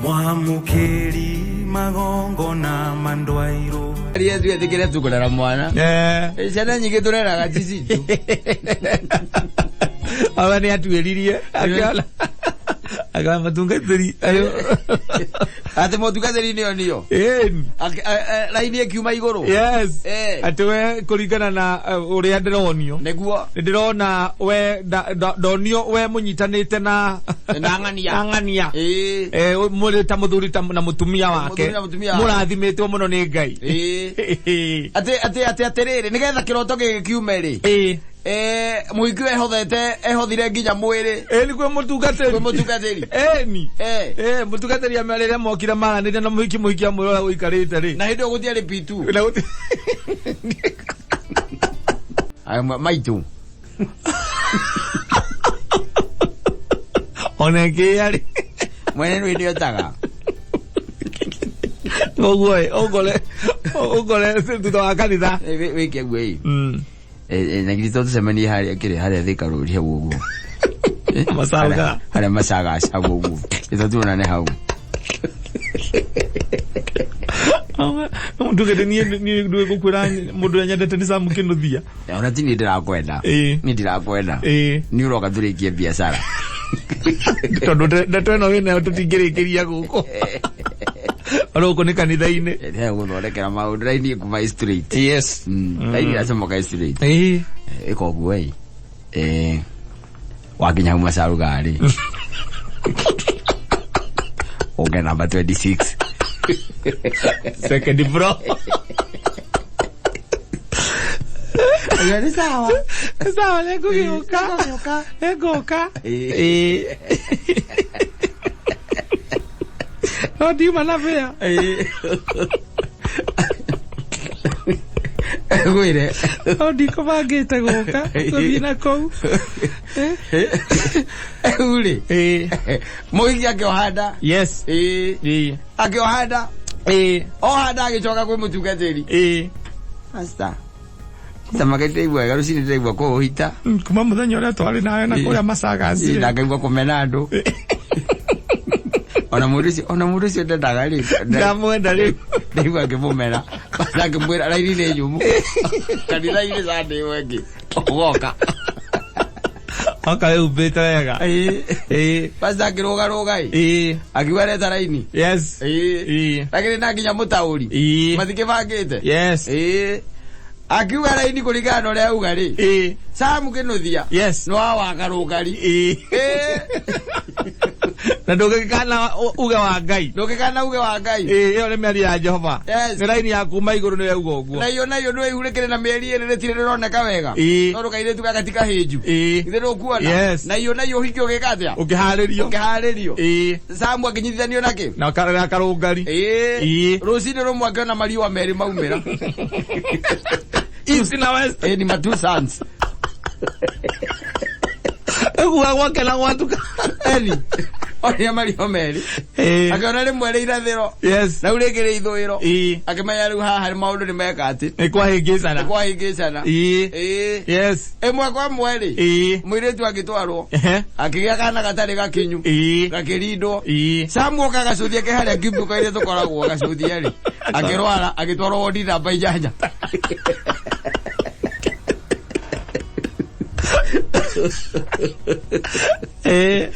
Mwamũkĩri magongona mandwairwo. Ria twetĩkĩre tukũrera mwana. Ciana nyingĩ tũreraga ti citũ. Baba nĩ atuĩririe akĩona akĩona mũtungatĩri ayo. Atĩ mũtungatĩri nĩyo nĩyo. Ĩni. Raini ĩkiuma igũrũ. Yes. Eh. Atĩ we kũringana na ũrĩa ndĩronio. Nĩguo. Nĩ ndĩrona we ndonio we mũnyitanĩte na Na ng'ania. Na ng'ania. Ĩĩ. Mũrĩ ta mũthuri ta na mũtumia wake. Mũthuri na mũtumia wake. Mũrathimĩtwo mũno nĩ Ngai. Ĩĩ. Atĩ atĩ atĩ atĩrĩrĩ nĩgetha kĩroto gĩkĩ kiume rĩ. Ĩĩ. Mũhiki ũyũ ehothete ehothire nginya mwĩrĩ. Ĩĩ nĩ kwĩ mũtungatĩri. Kwĩ mũtungatĩri. Ĩni. Eh. Mũtungatĩri amera rĩrĩa mokire maranĩria na mũhiki mũhiki amwĩra ũrĩa ũikarĩte rĩ. Na hĩndĩ ĩyo gũtiarĩ P2. Na gũti- Aya, maitũ. Ona ĩngĩ rĩ. Mwene nĩ nĩotaga. Ũguo ĩ, ũngore ũngore thutha wa kanitha. Wĩke guo ĩ. Na githĩ to tũcemanie harĩa kĩrĩa harĩa Thika Road hau ũguo. Macaga. Harĩa macaga hau ũguo. Nĩ tuonane hau. Ndugete niĩ niĩ ndũĩ gũkwĩra mũndũ ũrĩa nyendete nĩ Sam Kĩnuthia. Ona ti niĩ ndĩrakwenda. Ĩĩ. Niĩ ndirakwenda. Ĩĩ. Nĩ ũroka tũrĩkie biacara. Tondũ ndeto ĩno wĩnayo tũtingĩrĩkĩria gũkũ. Ona gũkũ nĩ kanitha-inĩ. Ndĩrenda gũthondekera maũndũ raini ĩkuma straight. Yes. Raini ĩracomoka straight. Ĩĩ. Ĩka ũguo ĩ. Wakinya hau macaruga rĩ. Ũnge namba 26. Second floor. Nĩ sawa. Sawa, nĩngũgĩũka. Nĩngũka. Ĩĩ. Ĩĩ. No ndiuma na bĩa. Ngwĩre. No ndikũbangĩte gũka. Gũthiĩ na kũu. Rĩu rĩ. Ĩĩ. Mũhiki akĩoha nda. Yes. Ĩĩ. Ĩĩ. Akĩoha nda. Ĩĩ. Oha nda agĩcoka kwĩ mũtungatĩri. Ĩĩ. Pastor. Samaka ndĩraigua wega rũcinĩ ndĩraigua kũũhita. Kuma mũthenya ũrĩa twarĩ nawe na kũrĩa Masagas. Ĩĩ, na ngaigua kũmena andũ. Ona mũndũ ũcio ona mũndũ ũcio ndendaga rĩ. Ndamwenda rĩu. Ndaigua ngĩmũmena. Pastor akĩmwĩra raini nĩ nyũmũ. Kanitha-inĩ Sunday ĩyo ĩngĩ. Ũgoka. Oka wĩhumbĩte wega. Ĩĩ. Ĩĩ. Pastor akĩrũgarũga ĩ. Ĩĩ. Akiuga reta raini. Yes. Ĩĩ. Ĩĩ. Lakini na nginya mũtaũri. Ĩĩ. Matikĩbangĩte. Yes. Ĩĩ. Akiuga raini kũringana na ũrĩa auga rĩ. Ĩĩ. Sam Kĩnuthia. Yes. Nĩ wa wakarũngari. Ĩĩ. Ĩĩ. Na ndũngĩkana uge wa Ngai. Ndũngĩkana uge wa Ngai. Ĩĩ, ĩyo nĩ mĩario ya Jehova. Yes. Nĩ raini ya kuma igũrũ nĩyo yauga ũguo. Na iyo na iyo nĩ ĩhurĩkĩre na mĩeri ĩrĩ rĩtirĩ rĩroneka wega. Ĩĩ. Tondũ kairĩtu gaka ti kahĩnju. Ĩĩ. Githĩ ndũkuona? Yes. Na iyo na iyo ũhiki ũgĩka atĩa? Ũkĩharĩrio. Ũkĩharĩrio. Ĩĩ. Samu akĩnyitithanio na kĩ? Na karũngari. Ĩĩ. Ĩĩ. Rũcinĩ rũmwe akĩona mariũa merĩ maumĩra. East na West. Ĩĩ ni ma two sons. Ũguo gwake na gwatuka. Eni. Onia mariũa merĩ. Ĩĩ. Akĩona rĩmwe rĩ irathĩro. Yes. Na rĩu rĩngĩ rĩ ithũĩro. Ĩĩ. Akĩmenya rĩu haha maũndũ nĩ meka atĩ. Nĩ kwahĩngĩcana. Nĩ kwahĩngĩcana. Ĩĩ. Ĩĩ. Yes. Ĩmwe kwa ĩmwe rĩ. Ĩĩ. Mũirĩtu agĩtwarwo. Ehe. Akĩgĩa kana gatarĩ gakinyu. Ĩĩ. Gakĩrindwo. Ĩĩ. Samu oka gacũthia ke harĩa ngiumbuka-inĩ tũkoragwo gacũthia rĩ. Akĩrwara agĩtwarwo wodi namba 8. Ĩĩ.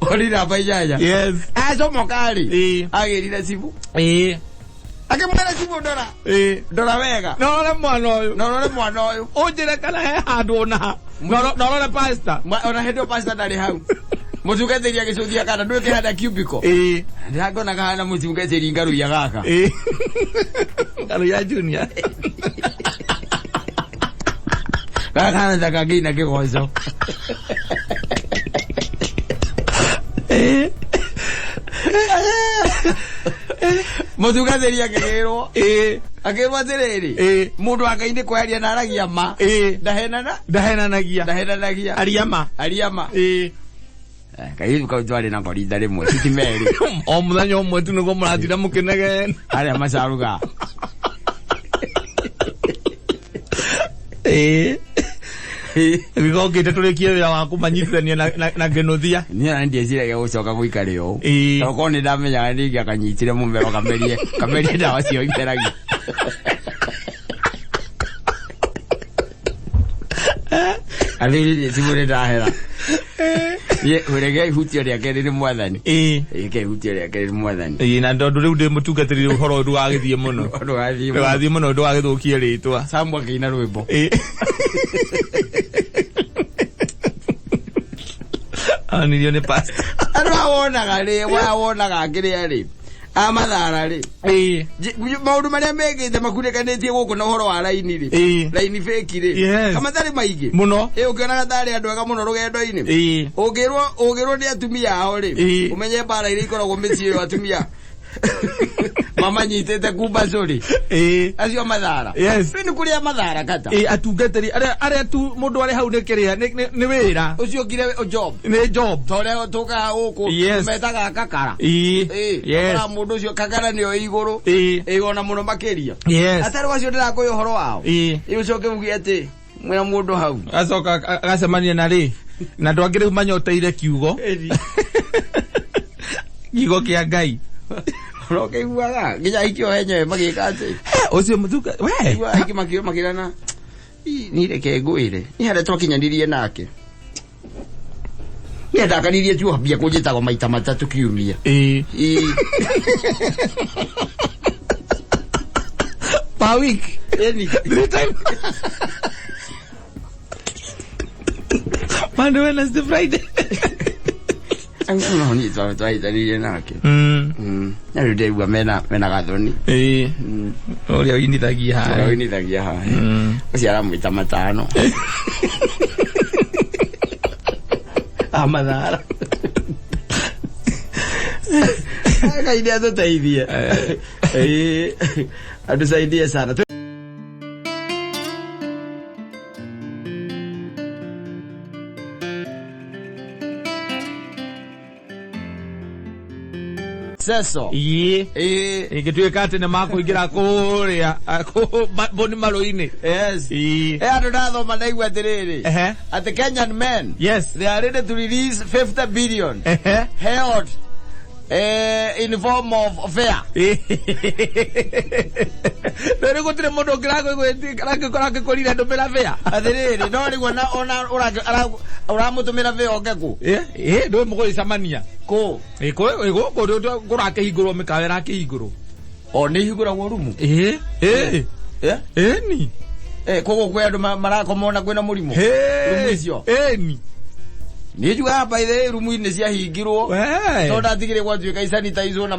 Wodi namba 8. Yes. Acomoka rĩ. Ĩĩ. Agĩrire cibũ. Ĩĩ. Akĩmwĩra cibũ ndora. Ĩĩ. Ndora wega. Na ũrore mwana ũyũ. Na ũrore mwana ũyũ. Ũnjĩre kana he handũ ona ha. Na ũrore pastor. Ona hĩndĩ ĩyo pastor ndarĩ hau. Mũtungatĩri agĩcũthia kana ndũĩ kĩhana cubicle. Ĩĩ. Ndĩrangona kahana mũtungatĩri ngaruia gaka. Ĩĩ. Ngaruia junior. Gaka kahana ta kangĩina kĩgoco. Ĩĩ. Mũtungatĩri akĩgĩrwo. Ĩĩ. Akĩrwo atĩrĩrĩ. Ĩĩ. Mũndũ wa Ngai nĩ kwaria na aragia ma. Ĩĩ. Ndahenana. Ndahenanagia. Ndahenanagia. Aria ma. Aria ma. Ĩĩ. Kairĩtu kau twarĩ nako rita rĩmwe titi merĩ. O mũthenya ũmwe tu nĩguo mũratinda mũkĩnegena. Harĩa macaruga. Ĩĩ. Gĩgokĩte tũrĩkie wĩra wa kũmanyitithania na ngĩnũthia. Niĩ ona ndieciragia gũcoka gũikara ũũ. Ĩĩ. Tondũ korwo nĩ ndamenyaga nĩ ingĩakanyitire mũmero kamerie kamerie ndawa cio imeragia. Athuri nĩ cimũ nĩ ndahera. Niĩ reke ihutio rĩake rĩrĩ mwathani. Ĩĩ. Reke ihutio rĩake rĩrĩ mwathani. Ĩĩ, na tondũ rĩu ndĩ mũtungatĩri ũhoro ũyũ ndũgagĩthiĩ mũno. Ndũgathiĩ mũno. Ndũgathiĩ mũno ndũgagĩthũkie rĩtwa. Samu akĩina rwĩmbo. Ĩĩ. Onirio nĩ pastor. Andũ awonaga rĩ, wawonaga kĩrĩa rĩ. Amathara rĩ. Ĩĩ. Maũndũ marĩa mekĩte makunĩkanĩtie gũkũ na ũhoro wa raini rĩ. Ĩĩ. Raini fake rĩ. Yes. Kamatarĩ maingĩ. Mũno. Ĩ ũkĩonaga tarĩ andũ ega mũno rũgendo-inĩ. Ĩĩ. Ũngĩrwo ũngĩrwo nĩ atumia ao rĩ. Ĩĩ. Ũmenye mbara iria ikoragwo mĩciĩ ĩyo atumia. Mamanyitĩte kumba cũrĩ. Ĩĩ. Acio mathara. Yes. Rĩu nĩ kũrĩa mathara kata. Ĩĩ, atungatĩri arĩa tu mũndũ arĩ hau nĩ kĩrĩa nĩ wĩra. Ũcio ũngire job. Nĩ job. Ta ũrĩa tũkaga gũkũ. Yes. Metaga kakara. Ĩĩ. Ĩĩ. Yes. Ũkoraga mũndũ ũcio kakara nĩyo ĩ igũrũ. Ĩĩ. Ĩĩ ona mũno makĩria. Yes. Atarĩ wacio ndĩrakũĩ ũhoro wao. Ĩĩ. Ĩ ũcoke uge atĩ mwĩna mũndũ hau. Acoka agacemania na rĩ na andũ angĩ rĩu manyoteire kiugo kiugo kĩa Ngai. Ũrokĩiguaga nginya aikio enyewe magĩka atĩ. Ũcio mũtuka we. Aigua aingĩ makĩo makĩrana. "Ii, Niĩ reke ngwĩre. Niĩ harĩa twakinyanirie nake. Niĩ ndakanirie tu ambia kũnjĩtagwo maita matatũ kiumia. Ĩĩ. Ii. Per week. Ĩni. Three times. Monday, Wednesday, Friday. No niĩ twahĩtanirie nake. Mm. Na rĩu ndĩraigua mena gathoni. Ĩĩ. Ũrĩa ũinithagia Ũrĩa haha. ũinithagia haha. Mm. Ũcio aramwĩta matano. Amathara. Ngai nĩ atũteithie. Ĩĩ. Atusaidie sana. Seso. Ĩĩ. Ĩĩ. Ĩngĩtuĩka atĩ nĩ makũingĩra kũrĩa mbũni marũinĩ. Yes. Ĩĩ. Eh, andũ ndathoma ndaigua atĩrĩrĩ. Ehe. Atĩ Kenyan men. Yes. They are ready to release 50 billion Ehe. held in form of fare. No rĩu gũtirĩ mũndũ ũngĩrakĩkorire ndũmĩra bĩa. Atĩrĩrĩ, no rĩu ona ũramũtũmĩra fare oke kũ? Ĩ ndũĩ mũgũgĩcemania. Kũ? Ĩ gũkũ kũrakĩhingũrwo mĩkawa ĩrakĩhingũrwo. O nĩ ihingũragwo rumu? Ĩ ĩ Eh? ĩni. Eh, koguo kwĩ andũ marakoma ona kwĩna mũrimũ? Rumu icio? Ĩni. Niĩ njugaga by the way rumu-inĩ ciahingirwo. We. Tondũ ndatigire gwatuĩka isanitizwo na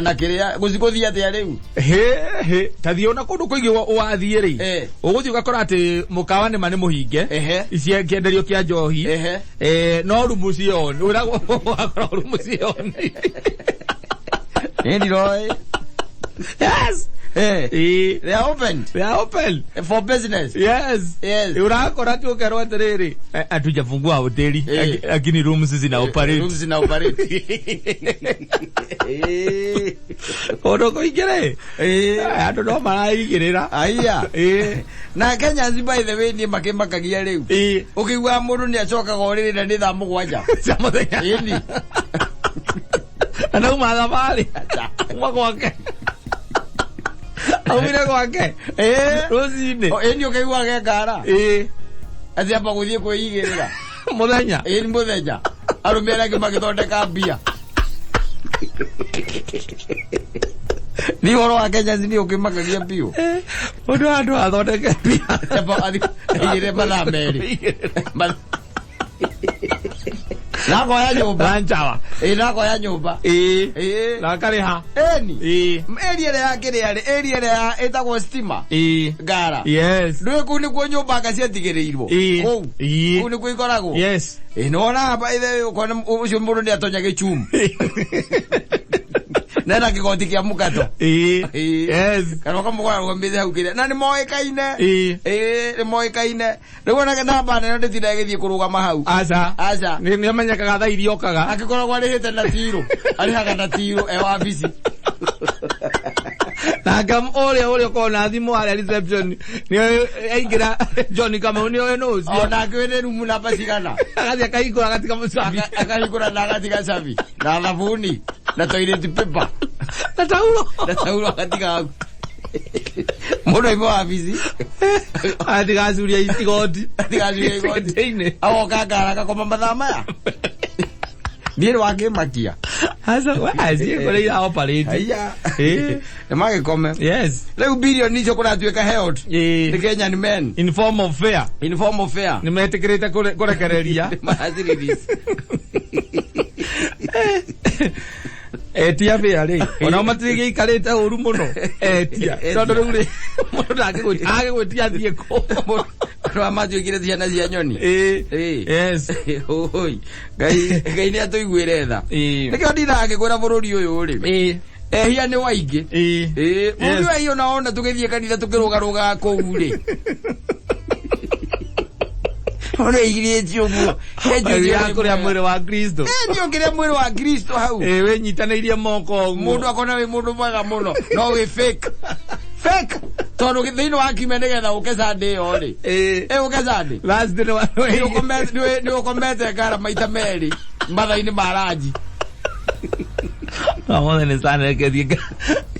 na kĩrĩa gũcigũthiĩ atĩa rĩu? Hĩ hĩ ta thiĩ ona kũndũ kũingĩ wathiĩ rĩ. Eh. Ũgũthiĩ ũgakora atĩ mũkawa nĩma nĩ mũhinge. Ehe. Ici kĩenderio kĩa njohi. Ehe. No rumu cioni. Wĩragwo wakora rumu cioni. Niĩ ndiroĩ. Yes. Eh. Ĩ. They are opened They are open. for business. Yes. Yes. Urakora tu ukerwo atĩrĩrĩ hatujafungua hoteli Eh. lakini rooms zina operate. Rooms zina operate. Eh. Kũndũ kũingĩ rĩ Eh. andũ no maraigĩrĩra. Aya. Ĩ. Na Kenyans by the way niĩ makĩmakagia rĩu. Ĩ. Ũkĩiguaga mũndũ nĩ acokaga ũrĩrĩ na nĩ thaa mũgwanja. Cia mũthenya. Ĩni. Na nauma thabarĩ. Uma gwake. Aumire gwake. Eh. Rũcinĩ. Ĩni ũkĩiguaga ngara. Ĩ. Atĩ amba gũthiĩ kwĩigĩrĩra. Mũthenya. Ĩni mũthenya. Arũme arĩa angĩ magĩthondeka mbia. Ni ũhoro wa Kenyans nĩ ũkĩmakagia biũ. Mũndũ andũ athondeke mbia. Amba aigĩrĩre mathaa merĩ. Nakoya nyũmba. Lunch hour. Ĩ nakoya nyũmba. Ĩ. Ĩ. Na akarĩha. Ĩni. Ĩ. Area ĩrĩa ya kĩrĩa rĩ, area ĩrĩa ĩtagwo stima. Ĩ. Ngara. Yes. Ndũĩ kũu nĩkuo nyũmba anga ciatigĩrĩirwo. Ĩ. Kũu. Ĩ. Kũu nĩkuo ikoragwo. Yes. Ĩ nĩwonaga by the way ũkona ũcio mũndũ nĩ atonya gĩchumu. Nena kĩgoti kĩa mũkato. Ĩ. Ĩ. Yes. Kana ũkamũkora arũgamĩte hau kĩrĩa. Na nĩ moĩkaine. Ĩ. Ĩ nĩ moĩkaine. Rĩu ona namba nene ndĩtinda ĩgĩthiĩ kũrũgama hau. Aca. Aca. Nĩ amenyekaga thaa iria okaga. Angĩkoragwo arĩhĩte na tirũ. Arĩhaga na tirũ e wabici. Nake ũrĩa ũkoragwo na thimũ harĩa reception nĩoĩ aingĩra John Kamau nĩoĩ nũ ũcio. Onake wĩnĩ rumu namba cigana. Agathiĩ akahingũra agatiga mũcabi. Akahingũra na agatiga cabi na thabuni na toilet paper na taulo. Na taulo agatiga hau. Mũndũ aima wabici. Atigacuria igoti. Atigacuria igoti. Thĩinĩ. Agoka ngara agakoma mathaa maya. Niĩ nĩ wakĩmakia. Aca aciĩ kũrĩa ira operate. Haiya. Eh. Nĩ magĩkome. Yes. Rĩu bilioni icio kũratuĩka held. Eh. Nĩ Kenyan men. In form of fair. In form of fair. Nĩ metĩkĩrĩte kũrekereria. Maracirelease. Etia bĩa rĩ, onao matirĩgĩikarĩte ũru mũno. Etia. Tondũ rĩu rĩ, mũndũ ndangĩgwĩtia, agĩgwĩtia athiĩ kũ? Andũ aya matuĩkire ciana cia nyoni. Ĩĩ. Ĩĩ. Yes. Oi. Ngai Ngai nĩ atũiguĩre tha. Ĩĩ. Nĩkĩo ndindaga ngĩkwĩra bũrũri ũyũ rĩ. Ĩĩ. Ehia nĩ waingĩ. Ĩĩ. Ĩĩ. Mũndũ Yes. ehia ona ona tũgĩthiĩ kanitha tũkĩrũgarũgaga kũu rĩ. Ona igirĩtie ũguo. Ya kũrĩa mwĩrĩ wa Kristo. Ĩĩ ũkĩrĩa mwĩrĩ wa Kristo hau. Ĩĩ wĩnyitanĩirie moko ũguo. Mũndũ akona wĩ mũndũ mwega mũno no wĩ fake. Fake. Tondũ thĩinĩ wa kiumia nĩgetha ũke Sunday ĩyo rĩ. Ĩĩ. Ĩ ũke Sunday. Thursday nĩ wa- Nĩ ũkomete ngara maita merĩ mathaa-inĩ ma ranji. Mothe nĩ sana reke thiĩ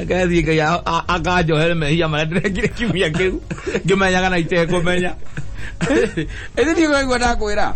Ngai akanjohere mehia marĩa ndĩrekire kiumia kĩu ngĩmenyaga na itekũmenya. Ĩthĩ ndiĩ kũraigua ndakwĩra.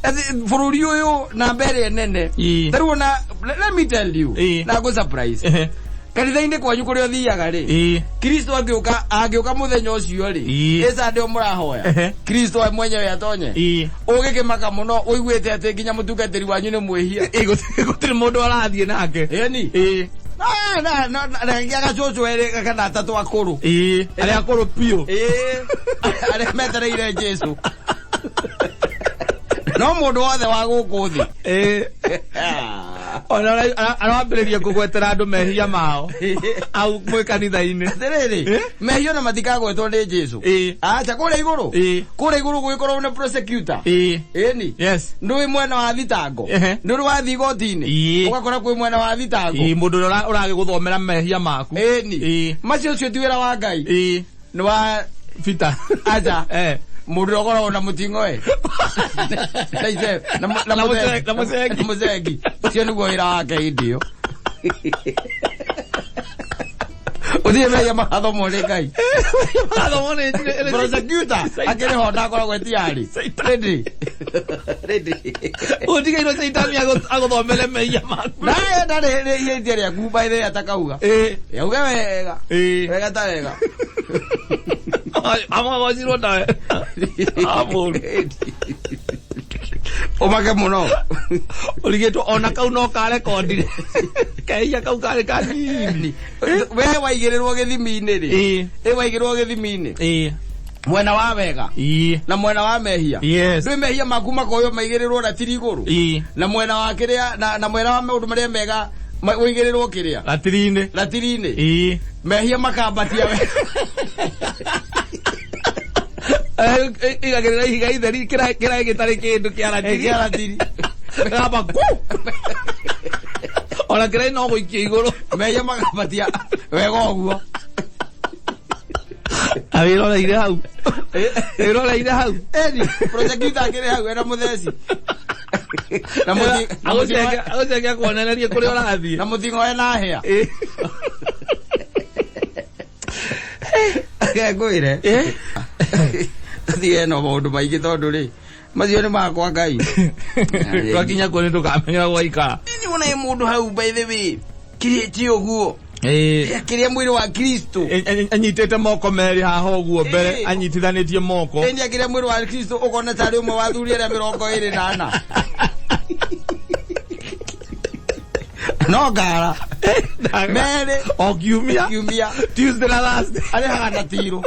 Ĩthĩ bũrũri ũyũ namba ĩrĩa nene. Ĩĩ. Tarĩu ona let me tell you. Ĩĩ. Na ngũ surprise. Kanitha-inĩ kwanyu kũrĩa ũthiaga rĩ. Ĩĩ. Kristo angĩũka angĩũka mũthenya ũcio rĩ. Ĩĩ. Ĩ Sunday mũrahoya. Ehe. Kristo we mwenyewe atonye. Ĩĩ. Ũgĩkĩmaka mũno ũiguĩte atĩ nginya mũtungatĩri wanyu nĩ mwĩhia. Ĩĩ, gũtirĩ mũndũ arathiĩ nake. Ĩni. Ĩĩ. Na na na na gacũcũ erĩ kana atatũ akũrũ. Ĩĩ. Arĩa akũrũ biũ. Ĩĩ. Arĩa metereire Jesu. No mũndũ wothe wa gũkũ thĩ. Ĩĩ. Ona arambĩrĩria kũgwetera andũ mehia mao au mwĩ kanitha-inĩ. Atĩrĩrĩ, Eh? mehia ona matikagwetwo nĩ Jesu. Ĩĩ. Acha kũrĩa igũrũ. Ĩĩ. Kũrĩa igũrũ gũgĩkorwo nĩ prosecutor. Ĩĩ. Ĩni. Yes. Ndũĩ mwena wa thitango. Ehe. Ndũrĩ wathiĩ igoti-inĩ. Ĩĩ. Ũgakora kwĩ mwena wa thitango. Ĩĩ, mũndũ ũrĩa ũragĩgũthomera mehia maku. Ĩni. Ĩĩ. Macio ũcio ti wĩra wa Ngai. Ĩĩ. Nĩ wa Peter. Acha. Eh. Mũndũ ũrĩa ũkoragwo na mũting'oe. Na icembe. Na Na na mũcengi. Na mũcengi. Ũcio nĩguo wĩra wake hĩndĩ ĩyo. Ũthiĩ mehia magathomwo nĩ Ngai. Magathomwo nĩ Prosecutor akĩrĩ ho ndakoragwo etiarĩ. Ready. Ready. Ũtigairwo Caitani agũthomere mehia maku. Nawe ndarĩ ihĩtia rĩaku by the way atakauga. Ĩĩ. Yauge wega. Ĩĩ. Wega ta wega. Amagocirwo nawe. Amũru. Ũmake mũno. Ũrigĩtwo ona kau no karekondire. Kehia kau karĩ kanini. We waigĩrĩrwo gĩthimi-inĩ rĩ. Ĩĩ. Ĩ waigĩrĩrwo gĩthimi-inĩ. Ĩĩ. Mwena wa wega Ĩĩ. na mwena wa mehia. Yes. Ndũĩ mehia maku makoywo maigĩrĩrwo ratiri igũrũ. Ĩĩ. Na mwena wa kĩrĩa na mwena wa maũndũ marĩa mega ũigĩrĩrwo kĩrĩa. Ratiri-inĩ. Ratiri-inĩ. Ĩĩ. Mehia makambatia we. Igagĩrĩra ihiga itheri kĩraĩ gĩtarĩ kĩndũ kĩa ratiri. Kĩa ratiri. Gamba ku. Ona kĩraĩ no gũikia igũrũ. Mehia makambatia wega ũguo. Awĩroreire hau. Wĩroreire hau. Eni, prosecutor akĩrĩ hau ena mũtheci. Na Agũceke akuonererie kũrĩa ũrathiĩ. Na mũting'oe na hĩa. Ĩĩ. Reke ngwĩre. Tũtige na maũndũ maingĩ tondũ rĩ, macio nĩ makwa Ngai. Twakinya kuo nĩ tũkamenyera gwaikara. Nĩ wona mũndũ hau by the way, kĩrĩtie ũguo. Ĩĩ. Kĩrĩa mwĩrĩ wa Kristo. Anyitĩte moko merĩ haha ũguo mbere Ĩĩ. anyitithanĩtie moko. Ĩni akĩrĩa mwĩrĩ wa Kristo ũkona tarĩ ũmwe wa athuri arĩa 24. No ngara. Merĩ. O kiumia. Kiumia. Tuesday na Thursday. Arĩhaga na tirũ.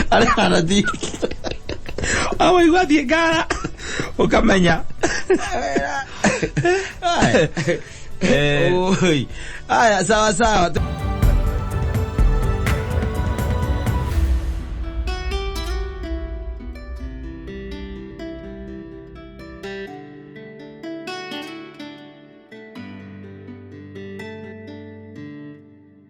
Arĩhaga na tirũ. Awaigua athiĩ ngara ũkamenya. Oi. Aya, sawa sawa.